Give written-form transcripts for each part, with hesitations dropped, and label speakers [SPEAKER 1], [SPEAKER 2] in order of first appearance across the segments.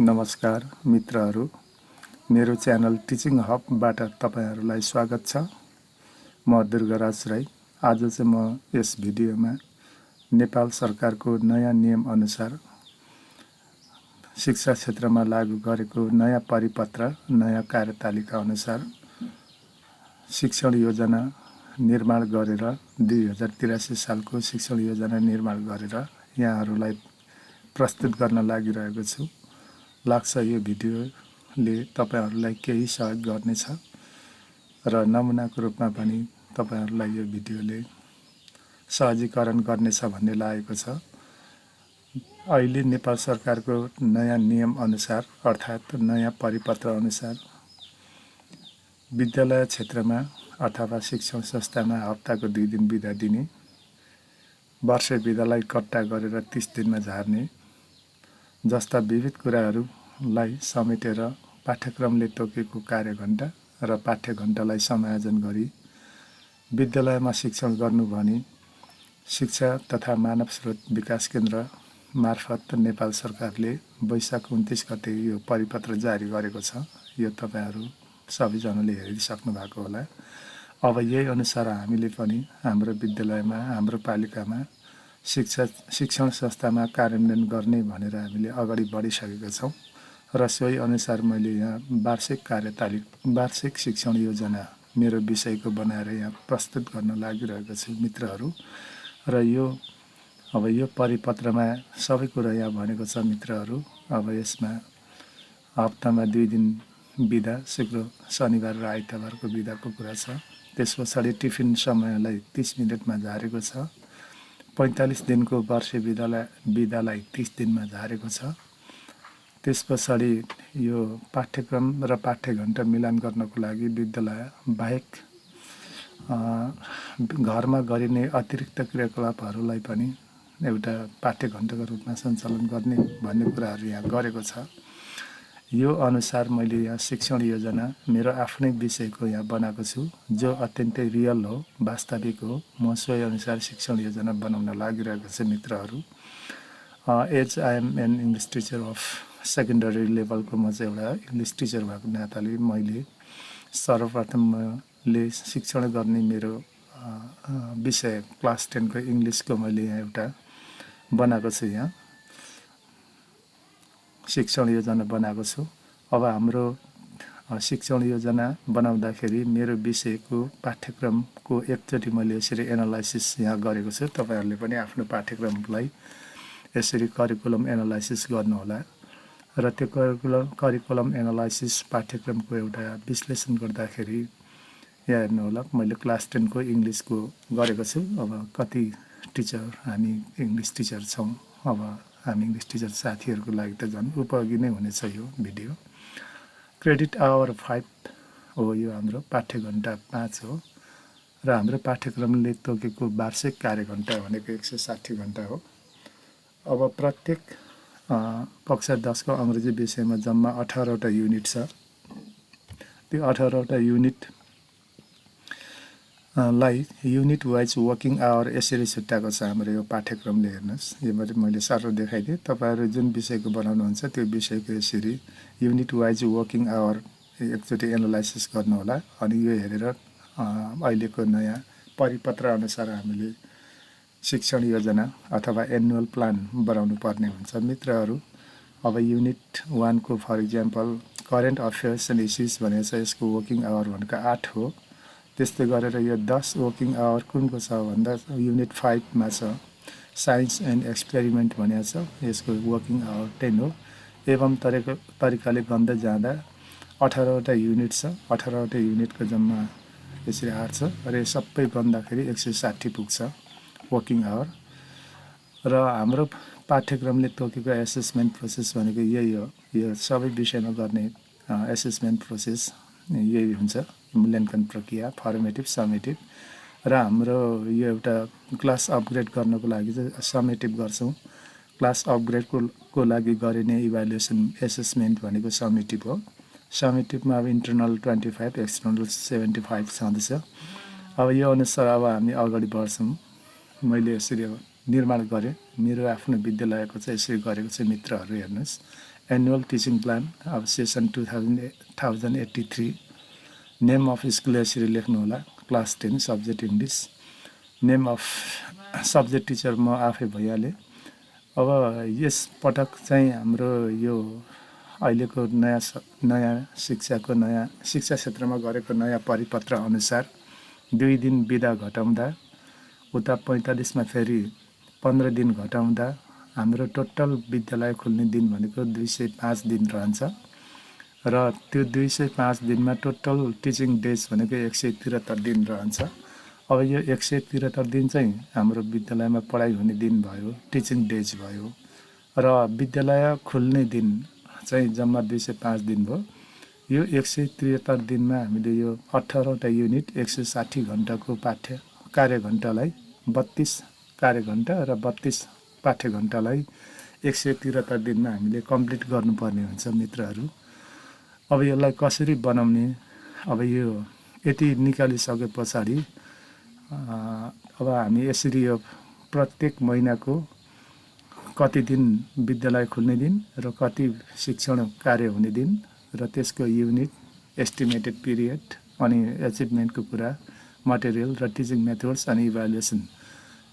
[SPEAKER 1] नमस्कार मित्रहरू, मेरो च्यानल टिचिङ हबबाट तपाईहरुलाई स्वागत छ। म दुर्गाराज राई। आज चाहिँ म यस भिडियोमा नेपाल सरकारको नयाँ नियम अनुसार शिक्षा क्षेत्रमा लागू गरेको नयाँ परिपत्र, नयाँ कार्यतालिका अनुसार शिक्षण योजना निर्माण गरेर 2083 सालको शिक्षण योजना निर्माण गरेर यहाँहरूलाई प्रस्तुत गर्न लागिरहेको छु। लाग्छ यो भिडियोले तपाईहरुलाई केही सहयोग गर्नेछ र नमुनाको रूपमा पनि तपाईहरुलाई यो भिडियोले सहजीकरण गर्नेछ भन्ने लागेको छ। अहिले नेपाल सरकारको नयाँ नियम अनुसार अर्थात् नयाँ परिपत्र अनुसार विद्यालय क्षेत्रमा अथवा शिक्षण संस्थामा हप्ताको 2 दिन बिदा दिने, वर्ष बिदालाई कट्टा गरेर 30 दिनमा झार्ने जस्ता विविध कुराहरूलाई समेटेर पाठ्यक्रमले तोकेको कार्यघण्टा र पाठ्यघण्टालाई समायोजन गरी विद्यालयमा शिक्षण गर्नु भनी शिक्षा तथा मानव स्रोत विकास केन्द्र मार्फत नेपाल सरकारले वैशाख 29 गते यो परिपत्र जारी गरेको छ। यो तपाईहरु सबैजनाले हेरिसक्नु भएको होला। अब यही अनुसार हामीले पनि हाम्रो विद्यालयमा, हाम्रो पालिकामा शिक्षण संस्थामा कार्यान्वयन गर्ने भनेर हामीले अगाडि बढिसकेका छौं र सोही अनुसार मैले यहाँ वार्षिक शिक्षण योजना मेरो विषयको बनाएर यहाँ प्रस्तुत गर्न लागिरहेको छु मित्रहरू। र यो परिपत्रमा सबै कुरा यहाँ भनेको छ मित्रहरू। अब यसमा हप्तामा 2 दिन बिदा, शुक्र, शनिबार र आइतबारको बिदाको कुरा छ। त्यसपछि टिफिन समयलाई 30 मिनेटमा झारेको छ। 45 दिनको वर्ष बिदालाई 30 दिनमा झारेको छ। त्यसपछि यो पाठ्यक्रम र पाठ्यघण्टा मिलान गर्नको लागि विद्यालय बाहेक घरमा गरिने अतिरिक्त क्रियाकलापहरूलाई पनि एउटा पाठ्यघण्टाको रूपमा सञ्चालन गर्ने भन्ने कुराहरू यहाँ गरेको छ। यो अनुसार मैले यहाँ शिक्षण योजना मेरो आफ्नै विषयको यहाँ बनाएको छु, जो अत्यन्तै रियल हो, वास्तविक हो। म सोही अनुसार शिक्षण योजना बनाउन लागिरहेको छु मित्रहरू। As I am an English teacher of secondary लेभलको म चाहिँ एउटा इङ्ग्लिस टिचर भएको नाताले मैले सर्वप्रथम मैले शिक्षण गर्ने मेरो विषय क्लास 10 को इङ्ग्लिसको मैले यहाँ एउटा बनाएको छु। यहाँ शिक्षण योजना बनाएको छु। अब हाम्रो शिक्षण योजना बनाउँदाखेरि मेरो विषयको पाठ्यक्रमको एकचोटि मैले यसरी एनालाइसिस यहाँ गरेको छु। तपाईहरुले पनि आफ्नो पाठ्यक्रमलाई यसरी करिकुलम एनालाइसिस गर्नुहोला र त्यो करिकुलम एनालाइसिस पाठ्यक्रमको एउटा विश्लेषण गर्दाखेरि यहाँ हेर्नुहोला, मैले क्लास 10 को इङ्ग्लिसको गरेको छु। अब कति टिचर हामी इङ्ग्लिस टिचर छौं, अब हामी इङ्ग्लिस टिचर साथीहरुको लागि त झन् उपयोगी नै हुनेछ यो भिडियो। क्रेडिट आवर 5 हो, यो हाम्रो पाठ्यघण्टा 5 हो र हाम्रो पाठ्यक्रमले तोकेको वार्षिक कार्यघण्टा भनेको 160 घण्टा हो। अब प्रत्येक कक्षा 10 को अंग्रेजी विषयमा जम्मा 18 वटा युनिट छ। त्यो 18 वटा युनिट लाई युनिट वाइज वर्किङ आवर यसरी छुट्याएको छ हाम्रो यो पाठ्यक्रमले। हेर्नुस्, यो मैले सरल देखाइदिए। तपाईहरु जुन विषयको बनाउनुहुन्छ त्यो विषयको यसरी युनिट वाइज वर्किङ आवर एकचोटि एनालाइसिस गर्नुहोला। अनि यो हेरेर अहिलेको नयाँ परिपत्र अनुसार हामीले शिक्षण योजना अथवा एनुअल प्लान बनाउनु पर्ने हुन्छ मित्रहरू। अब युनिट 1 को for example current affairs and issues भनेको छ, यसको वर्किङ आवर भनेको 8 हो। त्यस्तै गरेर यो 10 वर्किङ आवर कुनको छ भन्दा युनिट 5 मा छ साइन्स एन्ड एक्सपेरिमेन्ट भनेको छ, यसको वर्किङ आवर 10 हो। एवं तरिकाले गर्दै जाँदा 18 वटा युनिट छ। 18 वटा युनिटको जम्मा यसरी 8 छ र यो सबै गर्दाखेरि 160 पुग्छ वर्किङ आवर। र हाम्रो पाठ्यक्रमले तोकेको एसेसमेन्ट प्रोसेस भनेको यही हो। यो सबै विषयमा गर्ने एसेसमेन्ट प्रोसेस यही हुन्छ, मूल्याङ्कन प्रक्रिया, फर्मेटिभ, समेटिभ। र हाम्रो यो एउटा क्लास अपग्रेड गर्नको लागि चाहिँ समेटिभ गर्छौं। क्लास अपग्रेडको लागि गरिने इभ्यालुएसन एसेसमेन्ट भनेको समेटिभ हो। समेटिभमा अब इन्टरनल 25, एक्सटर्नल 75 छँदैछ। अब यो अनुसार अब हामी अगाडि बढ्छौं। मैले यसरी निर्माण गरेँ, मेरो आफ्नो विद्यालयको चाहिँ यसरी गरेको छु मित्रहरू। हेर्नुस्, Annual teaching plan अब सेसन 2083 नेम अफ स्कुल यसरी लेख्नु होला class 10 subject English name of subject teacher म आफै भइहालेँ अब यस पटक चाहिँ हाम्रो यो अहिलेको नयाँ शिक्षाको नयाँ शिक्षा क्षेत्रमा गरेको नयाँ परिपत्र अनुसार 2 दिन बिदा घटाउँदा उता 45 मा फेरि 15 दिन घटाउँदा हाम्रो टोटल विद्यालय खुल्ने दिन भनेको 205 दिन रहन्छ र त्यो 205 दिनमा टोटल टिचिङ डेज भनेको 173 दिन रहन्छ। अब यो 173 दिन चाहिँ हाम्रो विद्यालयमा पढाइ हुने दिन भयो, टिचिङ डेज भयो र विद्यालय खुल्ने दिन चाहिँ जम्मा 205 दिन भयो। यो 173 दिनमा हामीले यो 18वटा युनिट 160 घण्टाको कार्य घण्टालाई 32 कार्य घण्टा र 32 पाठ्य घण्टालाई 173 दिनमा हामीले कम्प्लिट गर्नुपर्ने हुन्छ मित्रहरू। अब यसलाई कसरी बनाउने अब यो यति निकालिसके पछाडि अब हामी यसरी यो प्रत्येक महिनाको कति दिन विद्यालय खुल्ने दिन र कति शिक्षण कार्य हुने दिन र त्यसको युनिट एस्टिमेटेड पिरियड अनि एचिभमेन्टको कुरा मटेरियल र टिचिङ मेथड्स अनि इभ्यालुएसन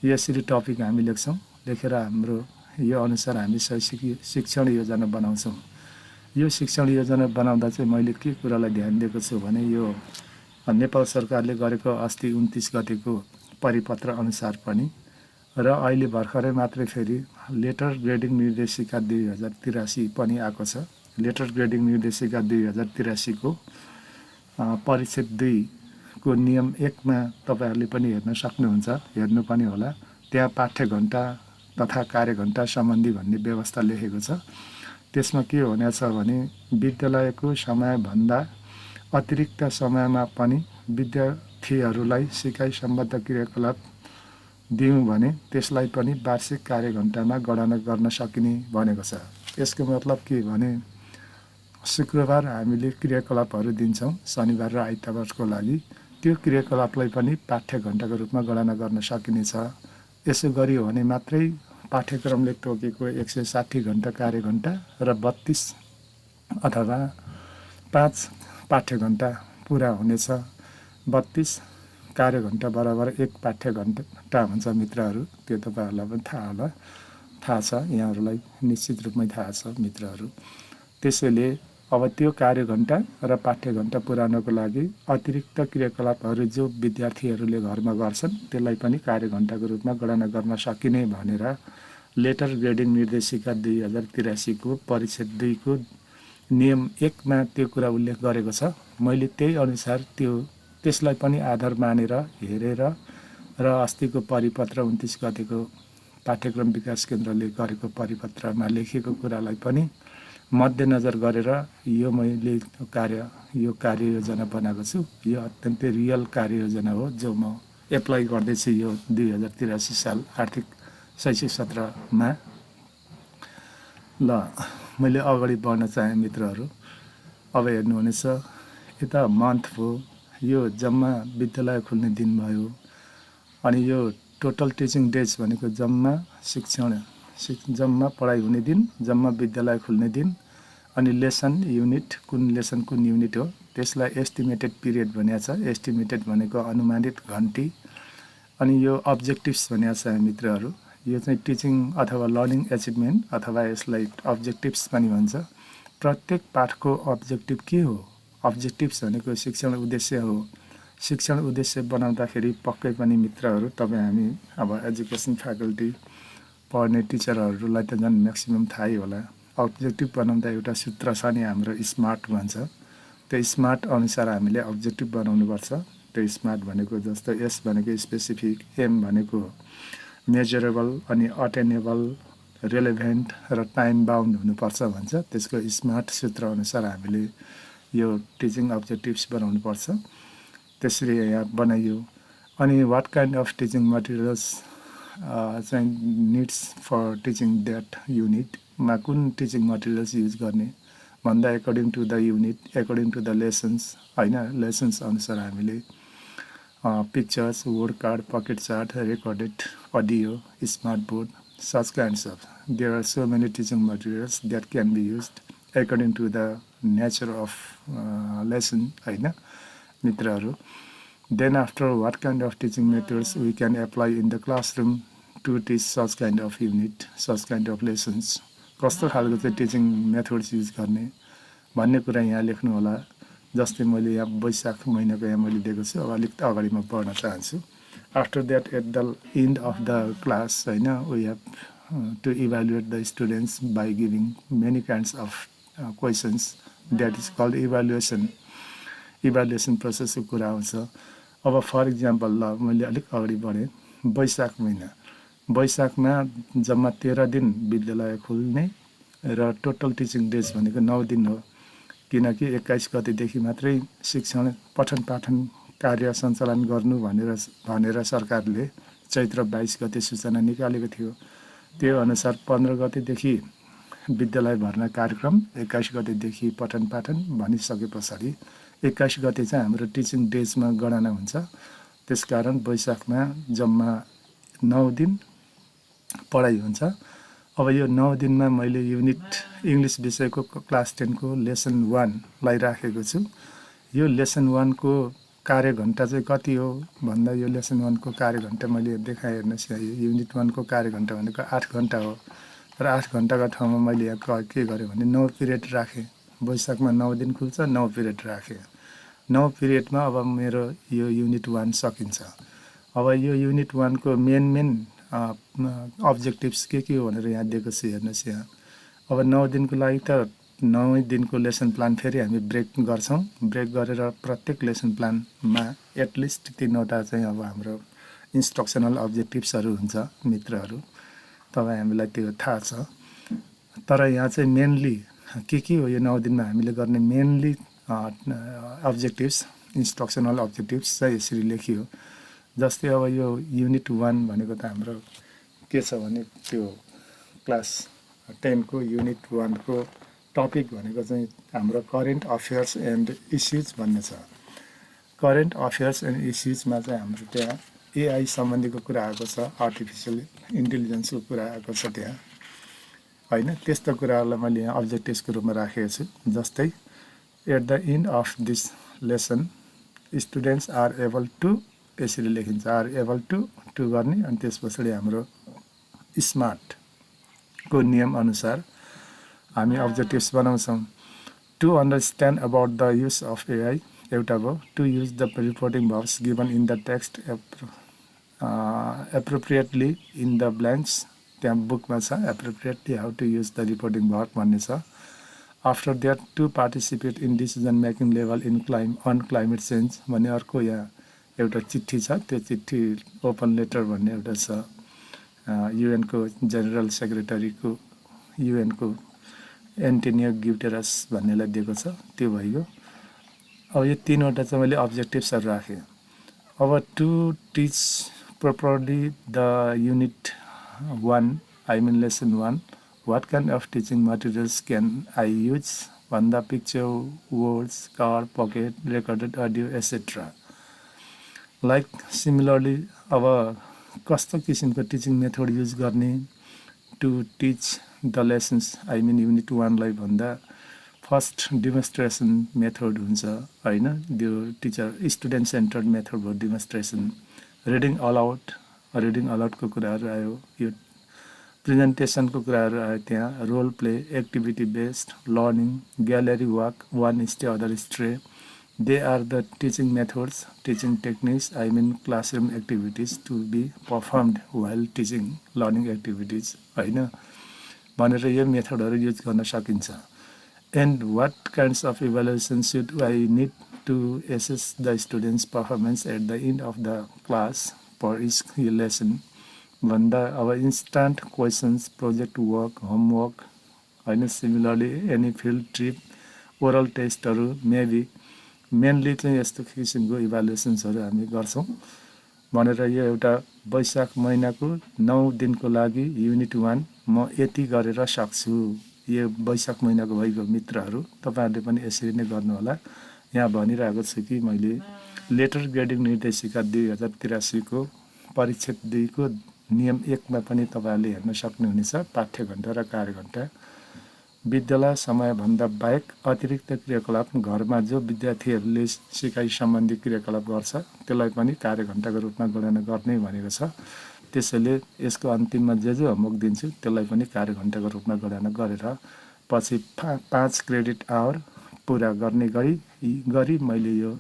[SPEAKER 1] यसरी टपिक हामी लेख्छौँ। लेखेर हाम्रो यो अनुसार हामी शिक्षण योजना बनाउँछौँ। यो शिक्षण योजना बनाउँदा चाहिँ मैले के कुरालाई ध्यान दिएको छु भने यो नेपाल सरकारले गरेको अस्ति 29 गतेको परिपत्र अनुसार पनि र अहिले भर्खरै मात्रै फेरि लेटर ग्रेडिङ निर्देशिका 2083 पनि आएको छ। लेटर ग्रेडिङ निर्देशिका 2083 को परिच्छेद 2 को नियम 1 मा तपाईहरुले पनि हेर्न सक्नुहुन्छ, हेर्नु पनि होला। त्यहाँ पाठ्य घण्टा तथा कार्य घण्टा सम्बन्धी भन्ने व्यवस्था लेखेको छ। त्यसमा के हुनेछ भने विद्यालयको समयभन्दा अतिरिक्त समयमा पनि विद्यार्थीहरूलाई सिकाइ सम्बद्ध क्रियाकलाप दियौँ भने त्यसलाई पनि वार्षिक कार्य घण्टामा गणना गर्न सकिने भनेको छ। यसको मतलब के भने शुक्रबार हामीले क्रियाकलापहरू दिन्छौँ शनिबार र आइतबारको लागि, त्यो क्रियाकलापलाई पनि पाठ्य घण्टाको रूपमा गणना गर्न सकिनेछ। यसो गरियो भने मात्रै पाठ्यक्रमले तोकेको 160 घण्टा कार्य घण्टा र 32 अथवा 5 पाठ्य घण्टा पुरा हुनेछ। 32 कार्य घण्टा बराबर 1 पाठ्य घण्टा हुन्छ मित्रहरू। त्यो तपाईहरुलाई पनि थाहा छ, यहाँहरूलाई निश्चित रूपमै थाहा छ मित्रहरू। त्यसैले अब त्यो कार्य घण्टा र पाठ्य घण्टा पुराउनको लागि अतिरिक्त क्रियाकलापहरू जो विद्यार्थीहरूले घरमा गर्छन् त्यसलाई पनि कार्य घण्टाको रूपमा गणना गर्न सकिने भनेर लेटर ग्रेडिङ निर्देशिका 2083 को परिच्छेद 2 को नियम 1 मा त्यो कुरा उल्लेख गरेको छ। मैले त्यही अनुसार त्यसलाई पनि आधार मानेर हेरेर र अस्तिको परिपत्र 29 गतेको पाठ्यक्रम विकास केन्द्रले गरेको परिपत्रमा लेखेको कुरालाई पनि मध्यनजर गरेर यो मैले यो कार्ययोजना बनाएको छु। यो अत्यन्तै रियल कार्ययोजना हो जो म एप्लाई गर्दैछु यो 2083 साल आर्थिक शैक्षिक सत्रमा। ल मैले अगाडि बढ्न चाहे मित्रहरू। अब हेर्नुहुनेछ यता मन्थ भयो, यो जम्मा विद्यालय खुल्ने दिन भयो अनि यो टोटल टिचिङ डेज भनेको जम्मा पढाइ हुने दिन, जम्मा विद्यालय खुल्ने दिन अनि लेसन युनिट कुन युनिट हो त्यसलाई एस्टिमेटेड पिरियड भनिएको छ। एस्टिमेटेड भनेको अनुमानित घण्टी अनि यो अब्जेक्टिभ्स भनिएको छ मित्रहरू। यो चाहिँ टिचिङ अथवा लर्निङ एचिभमेन्ट अथवा यसलाई अब्जेक्टिभ्स पनि भन्छ। प्रत्येक पाठको अब्जेक्टिभ के हो? अब्जेक्टिभ्स भनेको शिक्षण उद्देश्य हो। शिक्षण उद्देश्य बनाउँदाखेरि पक्कै पनि मित्रहरू तपाईँ हामी अब एजुकेसन फ्याकल्टी पढ्ने टिचरहरूलाई त झन् म्याक्सिमम थाहै होला। अब्जेक्टिभ बनाउँदा एउटा सूत्र छ नि हाम्रो स्मार्ट भन्छ। त्यो स्मार्ट अनुसार हामीले अब्जेक्टिभ बनाउनुपर्छ। त्यो स्मार्ट भनेको जस्तो एस भनेको स्पेसिफिक, एम भनेको मेजरेबल अनि अटेनेबल, रेलेभेन्ट र टाइम बाउन्ड हुनुपर्छ भन्छ। त्यसको स्मार्ट सूत्र अनुसार हामीले यो टिचिङ अब्जेक्टिभ्स बनाउनुपर्छ। त्यसरी यहाँ बनाइयो। अनि what kind of teaching materials चाहिँ निड्स फर टिचिङ द्याट युनिटमा कुन टिचिङ मटेरियल्स युज गर्ने भन्दा according to the unit, according to the lessons होइन, लेसन्स अनुसार हामीले pictures, word card, pocket chart, recorded audio, smart board, such kinds of. There are so many teaching materials that can be used according to the nature of lesson होइन मित्रहरू. Then after, what kind of teaching methods we can apply in the classroom to teach such kind of unit, such kind of lessons? कस्तो खालको चाहिँ teaching methods use गर्ने भन्ने कुरा यहाँ लेख्नु होला. जस्तै मैले यहाँ वैशाख महिनाको यहाँ मैले दिएको छु. अब अलिक अगाडि म पढ्न चाहन्छु. After that, at the end of the class, we have to evaluate the students by giving many kinds of questions. That is called evaluation. Evaluation process को कुरा आउँछ. अब फर इक्जाम्पल ल मैले अलिक अगाडि बढेँ. वैशाखमा जम्मा 13 दिन विद्यालय खुल्ने र टोटल टिचिङ डेज भनेको 9 दिन हो. किनकि 21 गतेदेखि मात्रै शिक्षण पठन पाठन कार्य सञ्चालन गर्नु भनेर सरकारले चैत्र 22 गते सूचना निकालेको थियो. त्यो अनुसार 15 गतेदेखि विद्यालय भर्ना कार्यक्रम, 21 गतेदेखि पठन पाठन भनिसके पछाडि 21 गते चाहिँ हाम्रो टिचिङ डेजमा गणना हुन्छ. त्यसकारण वैशाखमा जम्मा 9 दिन पढाइ हुन्छ. अब यो 9 दिनमा मैले युनिट इङ्ग्लिस विषयको क्लास 10 को लेसन 1 लाई राखेको छु. यो लेसन 1 को कार्यघण्टा चाहिँ कति हो भन्दा यो लेसन 1 को कार्यघण्टा मैले देखाएँ हेर्नुहोस्. युनिट 1 को कार्यघण्टा भनेको 8 घण्टा हो. र 8 घण्टाको ठाउँमा मैले यहाँ के गरेँ भने 9 पिरियड राखेँ. वैशाखमा 9 दिन खुल्छ, 9 पिरियड राखेँ. 9 पिरियडमा अब मेरो यो युनिट 1 सकिन्छ. अब यो युनिट 1 को मेन अब्जेक्टिभ्स के हो भनेर यहाँ दिएको छु हेर्नुहोस्. यहाँ अब 9 दिनको लागि त 9 दिनको लेसन प्लान फेरि हामी ब्रेक गर्छौँ. ब्रेक गरेर प्रत्येक लेसन प्लानमा एटलिस्ट 3वटा चाहिँ अब हाम्रो इन्स्ट्रक्सनल अब्जेक्टिभ्सहरू हुन्छ मित्रहरू. तपाईँ हामीलाई त्यो थाहा छ. तर यहाँ चाहिँ मेनली के हो यो 9 दिनमा हामीले गर्ने मेनली अब्जेक्टिभ्स, इन्स्ट्रक्सनल अब्जेक्टिभ्स चाहिँ यसरी लेखियो. जस्तै अब यो युनिट 1 भनेको त हाम्रो के छ भने त्यो क्लास 10 को युनिट 1 को टपिक भनेको चाहिँ हाम्रो करेन्ट अफेयर्स एन्ड इस्युज भन्ने छ. करेन्ट अफेयर्स एन्ड इस्युजमा चाहिँ हाम्रो त्यहाँ एआई सम्बन्धीको कुरा आएको छ, आर्टिफिसियल इन्टेलिजेन्सको कुरा आएको छ त्यहाँ होइन. त्यस्तो कुराहरूलाई मैले यहाँ अब्जेक्टिभ्सको रूपमा राखेको छु. जस्तै at the end of this lesson students are able to, यसरी लेखिन्छ, आर एबल टु गर्ने. अनि त्यस पछाडि हाम्रो स्मार्टको नियम अनुसार हामी अब्जेक्टिभ्स बनाउँछौँ. To understand about the use of AI एउटा भयो. To use the reporting verbs given in the text appropriately in the blanks. त्यहाँ बुकमा छ appropriately how to use the reporting verb भन्ने छ. After that to participate in decision making level in on climate change भन्ने अर्को यहाँ एउटा चिठी छ. त्यो चिठी ओपन लेटर भन्ने एउटा छ युएनको जेनरल सेक्रेटरीको, युएनको एन्टोनियो ग्युटेरस भन्नेलाई दिएको छ. त्यो भइगयो. अब यो 3वटा चाहिँ मैले अब्जेक्टिभ्सहरू राखेँ. अब to teach properly the unit 1, I mean lesson 1, what kind of teaching materials can I use भन्दा picture, words, card, pocket, recorded audio et cetera. Like similarly अब कस्तो किसिमको टिचिङ मेथड युज गर्ने to teach the lessons, I mean unit 1 लाई भन्दा first demonstration method हुन्छ होइन. त्यो टिचर स्टुडेन्ट सेन्टर्ड मेथड भयो डेमोन्स्ट्रेसन. रिडिङ अलाउडको कुराहरू आयो. यो प्रेजेन्टेसनको कुराहरू आयो. त्यहाँ role play, activity based learning, gallery walk, one stay other stray. They are the teaching methods, teaching techniques, I mean classroom activities to be performed while teaching learning activities होइन भनेर यो मेथडहरू युज गर्न सकिन्छ. And what kinds of evaluation should I need to assess the students performance at the end of the class for each lesson भन्दा अब instant questions, project work, homework होइन. Similarly any field trip, oral टेस्टहरू maybe mainly चाहिँ यस्तो किसिमको इभ्यालुएसन्सहरू हामी गर्छौँ भनेर यो एउटा वैशाख महिनाको 9 दिनको लागि युनिट 1 म यति गरेर सक्छु. यो वैशाख महिनाको भइगयो मित्रहरू. तपाईँहरूले पनि यसरी नै गर्नुहोला. यहाँ भनिरहेको छु कि मैले लेटर ग्रेडिङ निर्देशिका 2083 को परिच्छेद 2 को नियम 1 मा पनि तपाईँहरूले हेर्न सक्नुहुनेछ. पाठ्यघण्टा र कार्यघण्टा विद्यालय समयभन्दा बाहेक अतिरिक्त क्रियाकलाप घरमा जो विद्यार्थीहरूले सिकाइ सम्बन्धी क्रियाकलाप गर्छ त्यसलाई पनि कार्यघण्टाको रूपमा गणना गर्ने भनेको छ। त्यसैले यसको अन्तिममा जे होमवर्क दिन्छु त्यसलाई पनि कार्यघण्टाको रूपमा गणना गरेर पछि 5 क्रेडिट आवर पुरा गर्ने गरी मैले यो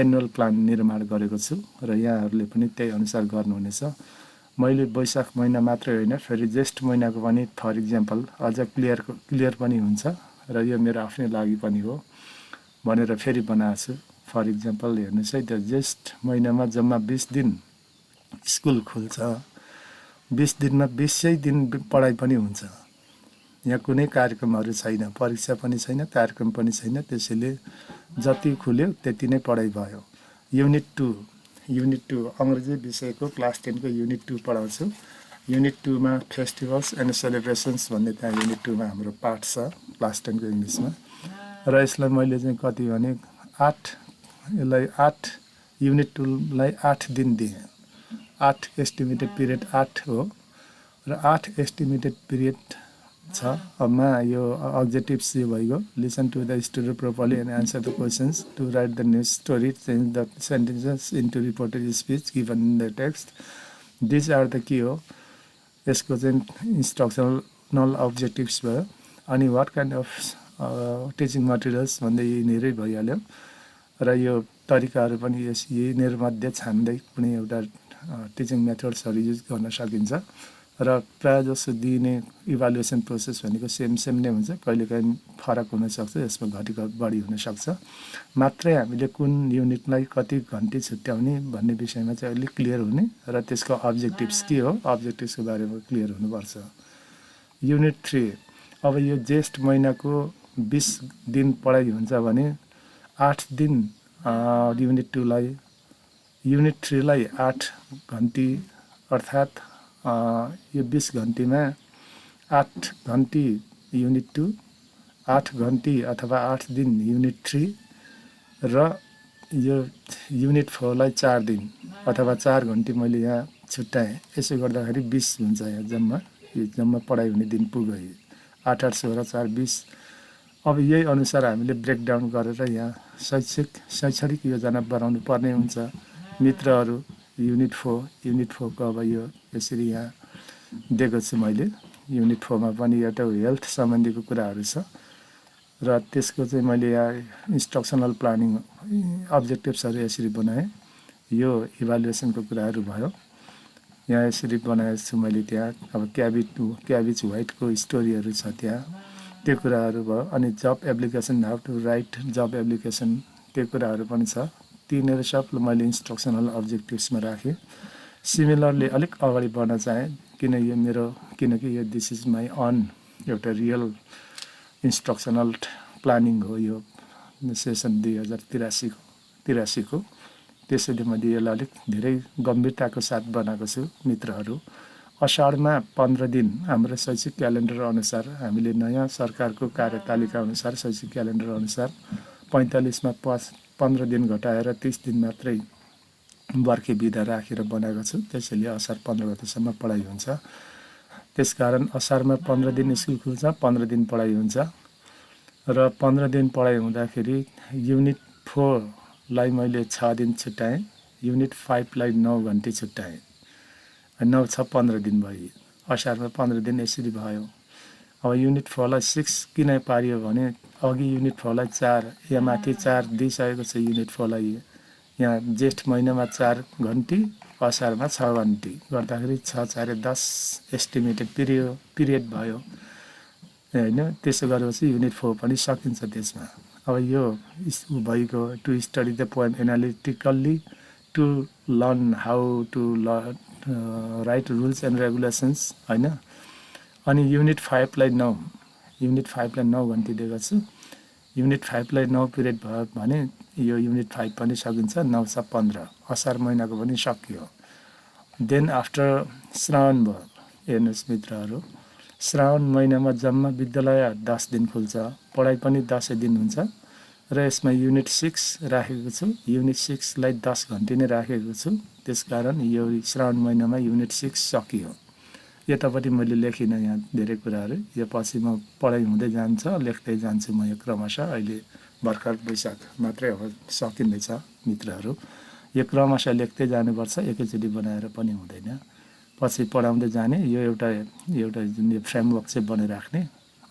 [SPEAKER 1] एनुअल प्लान निर्माण गरेको छु र यहाँहरूले पनि त्यही अनुसार गर्नुहुनेछ। मैले वैशाख महिना मात्रै होइन फेरि ज्येष्ठ महिनाको पनि फर इक्जाम्पल अझ क्लियर पनि हुन्छ र यो मेरो आफ्नै लागि पनि हो भनेर फेरि बनाएको छु। फर इक्जाम्पल हेर्नुहोस् है, त्यो ज्येष्ठ महिनामा जम्मा 20 दिन स्कुल खुल्छ। 20 दिनमा 20 दिन पढाइ पनि हुन्छ। यहाँ कुनै कार्यक्रमहरू छैन, परीक्षा पनि छैन, कार्यक्रम पनि छैन। त्यसैले जति खुल्यो त्यति नै पढाइ भयो। युनिट 2 अङ्ग्रेजी विषयको क्लास 10 को युनिट 2 पढाउँछु। युनिट 2 मा फेस्टिभल्स एन्ड सेलिब्रेसन्स भन्ने त्यहाँ युनिट 2 मा हाम्रो पाठ छ क्लास 10 को इङ्ग्लिसमा। र यसलाई मैले चाहिँ कति भने 8 युनिट 2 लाई 8 दिन दिएँ। 8 एस्टिमेटेड पिरियड 8 हो र 8 एस्टिमेटेड पिरियड छ। मा यो अब्जेक्टिभ्स यो भइगयो, listen to the story properly and answer the questions, to write the news story, change the sentences into reported speech given in the text. These are the के हो यसको चाहिँ इन्स्ट्रक्सनल अब्जेक्टिभ्स भयो। अनि what kind of teaching materials भन्दै यिनीहरू भइहाल्यो र यो तरिकाहरू पनि यिनीहरूमध्ये छान्दै कुनै एउटा टिचिङ मेथड्सहरू युज गर्न सकिन्छ र प्रायः जसो दिने इभ्यालुएसन प्रोसेस भनेको सेम नै हुन्छ। कहिलेकाहीँ फरक हुनसक्छ, यसमा घटी बढी हुनसक्छ। मात्रै हामीले कुन युनिटलाई कति घन्टी छुट्याउने भन्ने विषयमा चाहिँ अलिक क्लियर हुने र त्यसको अब्जेक्टिभ्स के हो, अब्जेक्टिभ्सको बारेमा क्लियर हुनुपर्छ। युनिट 3 अब यो ज्येष्ठ महिनाको 20 दिन पढाइ हुन्छ भने 8 दिन युनिट 2 लाई, युनिट 3 लाई 8 घन्टी अर्थात् यो 20 घन्टीमा 8 घन्टी युनिट 2, 8 घन्टी अथवा 8 दिन युनिट 3 र यो युनिट 4 लाई 4 दिन अथवा 4 घन्टी मैले यहाँ छुट्याएँ। यसो गर्दाखेरि 20 हुन्छ। यहाँ जम्मा पढाइ हुने दिन पुग्यो। 8 8 16 4 20। अब यही अनुसार हामीले ब्रेकडाउन गरेर यहाँ शैक्षणिक योजना बनाउनु पर्ने हुन्छ। मित्रहरू युनिट 4 को अब यो यसरी यहाँ दिएको छु मैले। युनिट 4 मा पनि एउटा हेल्थ सम्बन्धीको कुराहरू छ र त्यसको चाहिँ मैले यहाँ इन्स्ट्रक्सनल प्लानिङ अब्जेक्टिभ्सहरू यसरी बनाएँ। यो इभ्यालुएसनको कुराहरू भयो, यहाँ यसरी बनाएको छु मैले। त्यहाँ अब क्याबिज व्हाइटको स्टोरीहरू छ त्यहाँ, त्यो कुराहरू भयो। अनि job application, how to write job application, त्यो कुराहरू पनि छ। तिनीहरू सब मैले इन्स्ट्रक्सनल अब्जेक्टिभ्समा राखेँ। सिमिलरली अलिक अगाडि बढ्न चाहेँ किनकि यो दिस इज माई अन एउटा रियल इन्स्ट्रक्सनल प्लानिङ हो यो सेसन 2083 को। त्यसैले मैले यसलाई अलिक धेरै गम्भीरताको साथ बनाएको छु। मित्रहरू असाढमा 15 दिन हाम्रो शैक्षिक क्यालेन्डर अनुसार हामीले नयाँ सरकारको कार्यतालिका अनुसार शैक्षिक क्यालेन्डर अनुसार 45 मा 15 दिन घटाएर 30 दिन मात्रै बर्खे बिदा राखेर बनाएको छु। त्यसैले असार 15 गतेसम्म पढाइ हुन्छ। त्यसकारण असारमा 15 दिन स्कुल खुल्छ, 15 दिन पढाइ हुन्छ र 15 दिन पढाइ हुँदाखेरि युनिट 4 लाई मैले 6 दिन छुट्याएँ, युनिट 5 लाई 9 घन्टी छुट्याएँ। 9 6 15 दिन भयो। असारमा 15 दिन यसरी भयो। अब युनिट 4 लाई 6 किन पारियो भने अघि युनिट 4 लाई 4, यहाँ माथि 4 दिइसकेको छ। युनिट 4 लाई यहाँ जेठ महिनामा 4 घन्टी, असारमा 6 घन्टी गर्दाखेरि 6 4 10 एस्टिमेटेड पिरियड भयो हैन। त्यसो गरेपछि युनिट 4 पनि सकिन्छ त्यसमा। अब यो भइगयो to study the poem analytically, to learn how to write rules and regulations हैन। अनि युनिट 5 लाई 9 घन्टी दिएको छु। युनिट 5 लाई 9 पिरियड भयो भने यो युनिट 5 पनि सकिन्छ। 9 6 15 असार महिनाको पनि सकियो। देन आफ्टर श्रावण भयो। हेर्नुहोस् मित्रहरू, श्रावण महिनामा जम्मा विद्यालय 10 दिन खुल्छ, पढाइ पनि 10 दिन हुन्छ र यसमा युनिट 6 राखेको छु। युनिट 6 लाई 10 घन्टी नै राखेको छु। त्यसकारण यो श्रावण महिनामा युनिट 6 सकियो। यतापट्टि मैले लेखिनँ यहाँ धेरै कुराहरू। यो पछि म पढाइ हुँदै जान्छ, लेख्दै जान्छु म यो क्रमशः। अहिले भर्खर वैशाख मात्रै अब सकिँदैछ मित्रहरू। यो क्रमशः लेख्दै जानुपर्छ, एकैचोटि बनाएर पनि हुँदैन। पछि पढाउँदै जाने यो एउटा जुन यो फ्रेमवर्क चाहिँ बनाइराख्ने,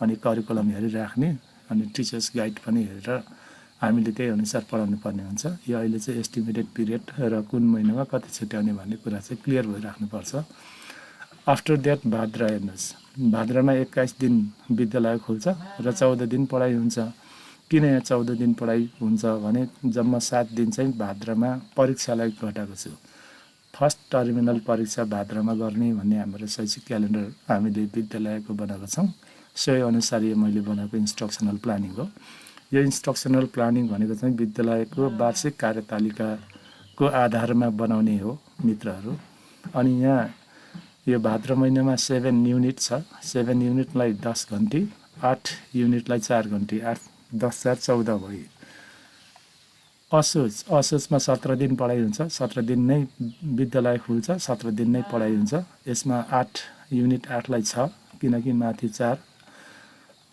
[SPEAKER 1] अनि करिकुलम हेरिराख्ने, अनि टिचर्स गाइड पनि हेरेर हामीले त्यही अनुसार पढाउनु पर्ने हुन्छ। यो अहिले चाहिँ एस्टिमेटेड पिरियड र कुन महिनामा कति छुट्याउने भन्ने कुरा चाहिँ क्लियर भइराख्नुपर्छ। आफ्टर द्याट भाद्र हेर्नुहोस्, भाद्रमा 21 दिन विद्यालय खुल्छ र 14 दिन पढाइ हुन्छ। किन यहाँ 14 दिन पढाइ हुन्छ भने जम्मा 7 दिन चाहिँ भाद्रमा परीक्षालाई घटाएको छु। फर्स्ट टर्मिनल परीक्षा भाद्रमा गर्ने भन्ने हाम्रो शैक्षिक क्यालेन्डर हामीले विद्यालयको बनाएको छौँ। सोही अनुसार यो मैले बनाएको इन्स्ट्रक्सनल प्लानिङ हो। यो इन्स्ट्रक्सनल प्लानिङ भनेको चाहिँ विद्यालयको वार्षिक कार्यतालिकाको आधारमा बनाउने हो मित्रहरू। अनि यहाँ यो भाद्र महिनामा 7 युनिट छ। 7 युनिटलाई 10 घन्टी, 8 युनिटलाई 4 घन्टी, 8 10 4 14 भयो। असोजमा 17 दिन पढाइ हुन्छ। 17 दिन नै विद्यालय खुल्छ, 17 दिन नै पढाइ हुन्छ। यसमा 8 युनिट 8लाई 6, किनकि माथि 4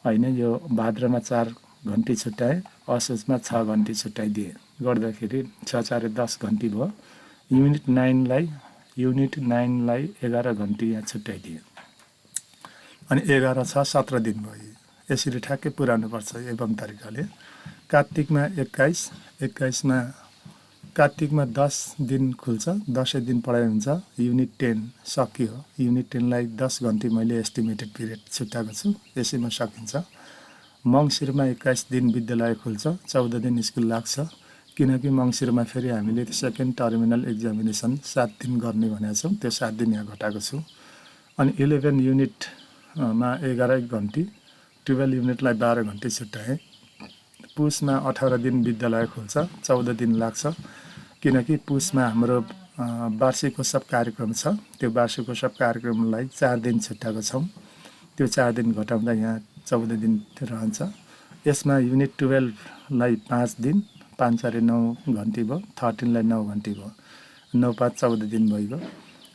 [SPEAKER 1] होइन। यो भाद्रमा 4 घन्टी छुट्याएँ, असोजमा 6 घन्टी छुट्याइदिएँ, गर्दाखेरि 6 4 10 घन्टी भयो। युनिट 9लाई 11 घन्टी यहाँ छुट्याइदिएँ, अनि 11 6 17 दिन भयो। यसरी ठ्याक्कै पुर्याउनुपर्छ एवं तरिकाले। कार्तिकमा 21मा कार्तिकमा 10 दिन खुल्छ, 10 दिन पढाइ हुन्छ। युनिट 10 सकियो। युनिट 10लाई 10 घन्टी मैले एस्टिमेटेड पिरियड छुट्याएको छु, यसैमा सकिन्छ। मङ्सिरमा 21 दिन विद्यालय खुल्छ, 14 दिन स्कुल लाग्छ, किनकि मङ्सिरमा फेरि हामीले सेकेन्ड टर्मिनल एक्जामिनेसन 7 दिन गर्ने भनेको छौँ, त्यो 7 दिन यहाँ घटाएको छु। अनि 11 युनिटमा 11 घन्टी, 12 युनिटलाई 12 घन्टी छुट्याएँ। पुसमा 18 दिन विद्यालय खुल्छ, 14 दिन लाग्छ, किनकि पुसमा हाम्रो वार्षिकोत्सव कार्यक्रम छ। त्यो वार्षिकोत्सव कार्यक्रमलाई 4 दिन छुट्याएको छौँ, त्यो 4 दिन घटाउँदा यहाँ 14 दिन रहन्छ। यसमा युनिट 12लाई 5 दिन, 5 4 9 घन्टी भयो, 13लाई 9 घन्टी भयो, 9 5 14 दिन भइगयो।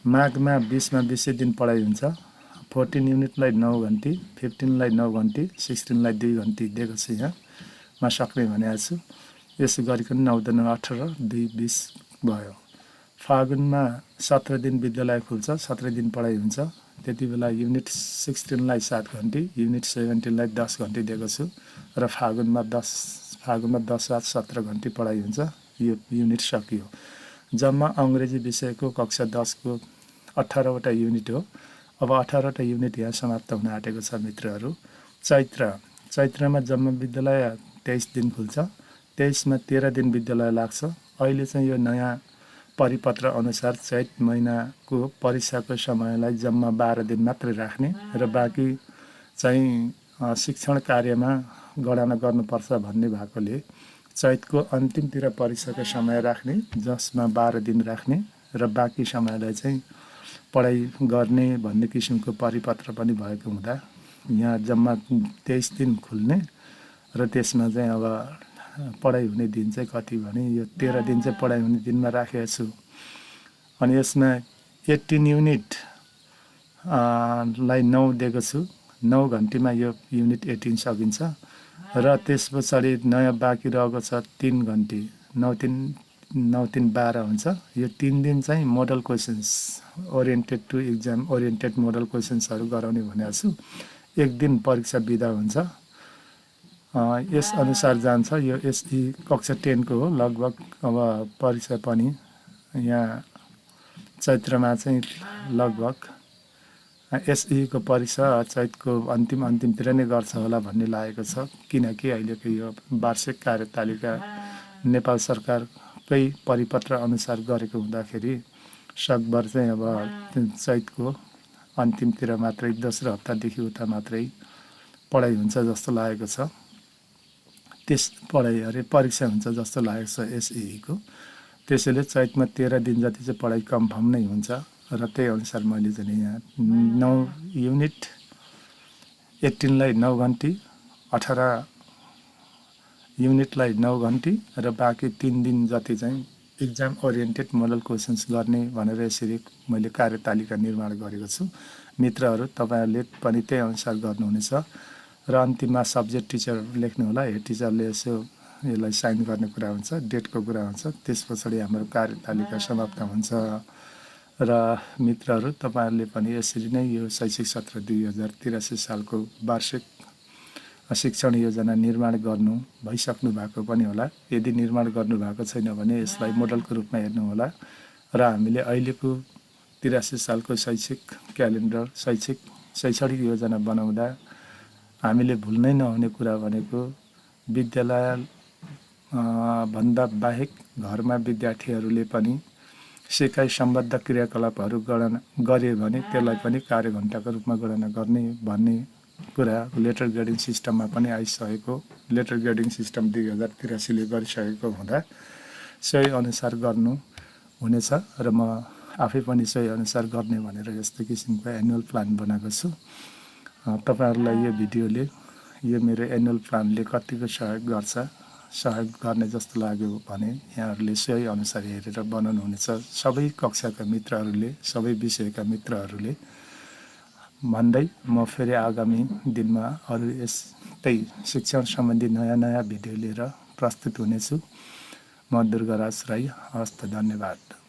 [SPEAKER 1] माघमा 20मा 20 दिन पढाइ हुन्छ, 14 युनिटलाई 9 घन्टी, 15लाई 9 घन्टी, 16लाई 2 घन्टी दिएको छु यहाँ, म सक्ने भनेको छु। यसो गरिकन 9 9 18 2 20 भयो। फागुनमा 17 दिन विद्यालय खुल्छ, 17 दिन पढाइ हुन्छ। त्यति बेला युनिट 16लाई 7 घन्टी, युनिट 17लाई 10 घन्टी दिएको छु, र फागुनमा 10 7 17 घन्टी पढाइ हुन्छ। यो युनिट सकियो। जम्मा अङ्ग्रेजी विषयको कक्षा 10को 18वटा युनिट हो। अब 18वटा युनिट यहाँ समाप्त हुन आँटेको छ मित्रहरू। चैत्रमा जम्मा विद्यालय 23 दिन खुल्छ, 23मा 13 दिन विद्यालय लाग्छ। अहिले चाहिँ यो नयाँ परिपत्र अनुसार चैत महिनाको परीक्षाको समयलाई जम्मा 12 दिन मात्रै राख्ने र बाँकी चाहिँ शिक्षण कार्यमा गणना गर्नुपर्छ भन्ने भएकोले चैतको अन्तिमतिर परीक्षाको समय राख्ने, जसमा 12 दिन राख्ने र बाँकी समयलाई चाहिँ पढाइ गर्ने भन्ने किसिमको परिपत्र पनि भएको हुँदा यहाँ जम्मा 23 दिन खुल्ने र त्यसमा चाहिँ अब पढाइ हुने दिन चाहिँ कति भने यो 13 दिन चाहिँ पढाइ हुने दिनमा राखेको छु। अनि यसमा 18 युनिट लाई 9 दिएको छु, 9 घन्टीमा यो युनिट 18 सकिन्छ। र त्यस पछाडि नयाँ बाँकी रहेको छ 3 घन्टी, 9 3 12 हुन्छ। यो 3 दिन चाहिँ model questions oriented to exam oriented model क्वेसन्सहरू गराउने भनेको छु। 1 दिन परीक्षा बिदा हुन्छ। यस अनुसार जान्छ। यो एसई कक्षा 10 को हो लगभग। अब परीक्षा पनि यहाँ चैत्रमा चाहिँ लगभग एसई को परीक्षा चैतको अन्तिमतिर नै गर्छ होला भन्ने लागेको छ, किनकि अहिलेको यो वार्षिक कार्यतालिका नेपाल सरकारकै परिपत्र अनुसार गरेको हुँदाखेरि सकभर चाहिँ अब चैतको अन्तिमतिर मात्रै, दोस्रो हप्तादेखि उता मात्रै पढाइ हुन्छ जस्तो लागेको छ। त्यस परीक्षा हुन्छ जस्तो लागेको छ एसई को। त्यसैले चैतमा 13 दिन जति चाहिँ पढाइ कन्फर्म नै हुन्छ र त्यही अनुसार मैले चाहिँ यहाँ 9 युनिट 18लाई 9 घन्टी, 18 युनिटलाई 9 घन्टी र बाँकी 3 दिन जति चाहिँ इक्जाम ओरिएन्टेड मोडल क्वेसन्स गर्ने भनेर यसरी मैले कार्यतालिका निर्माण गरेको छु। मित्रहरू तपाईँहरूले पनि त्यही अनुसार गर्नुहुनेछ र अन्तिममा सब्जेक्ट टिचर लेख्नुहोला। हेड टिचरले यसो यसलाई साइन गर्ने कुरा हुन्छ, डेटको कुरा हुन्छ। त्यस पछाडि हाम्रो कार्यतालिका समाप्त हुन्छ। र मित्रहरू तपाईँहरूले पनि यसरी नै यो शैक्षिक सत्र 2083 सालको वार्षिक शिक्षण योजना निर्माण गर्नु भइसक्नु भएको पनि होला। यदि निर्माण गर्नु भएको छैन भने यसलाई मोडलको रूपमा हेर्नुहोला र हामीले अहिलेको 83 सालको शैक्षिक क्यालेन्डर शैक्षणिक योजना बनाउँदा हामीले भुल्नै नहुने कुरा भनेको विद्यालय भन्दा बाहेक घरमा विद्यार्थीहरूले पनि सिकाइ सम्बद्ध क्रियाकलापहरू गरे भने त्यसलाई पनि कार्यघण्टाको रूपमा गणना गर्ने भन्ने कुरा लेटर ग्रेडिङ सिस्टममा पनि आइसकेको। लेटर ग्रेडिङ सिस्टम 2083 ले गरिसकेको हुँदा सोही अनुसार गर्नु हुनेछ र म आफै पनि सोही अनुसार गर्ने भनेर यस्तो किसिमको एनुअल प्लान बनाएको छु। तपाईहरुलाई यो भिडियोले यो मेरो एनुअल प्लानले कतिको सहयोग गर्ने जस्तो लाग्यो भने यहाँहरूले सोही अनुसार हेरेर बनाउनु हुनेछ। सबै कक्षाका मित्रहरूले, सबै विषयका मित्रहरूले भन्दै म फेरि आगामी दिनमा अरु यस्तै शिक्षण सम्बन्धी नयाँ भिडियो लिएर प्रस्तुत हुनेछु। म दुर्गाराज राई। हस्त, धन्यवाद।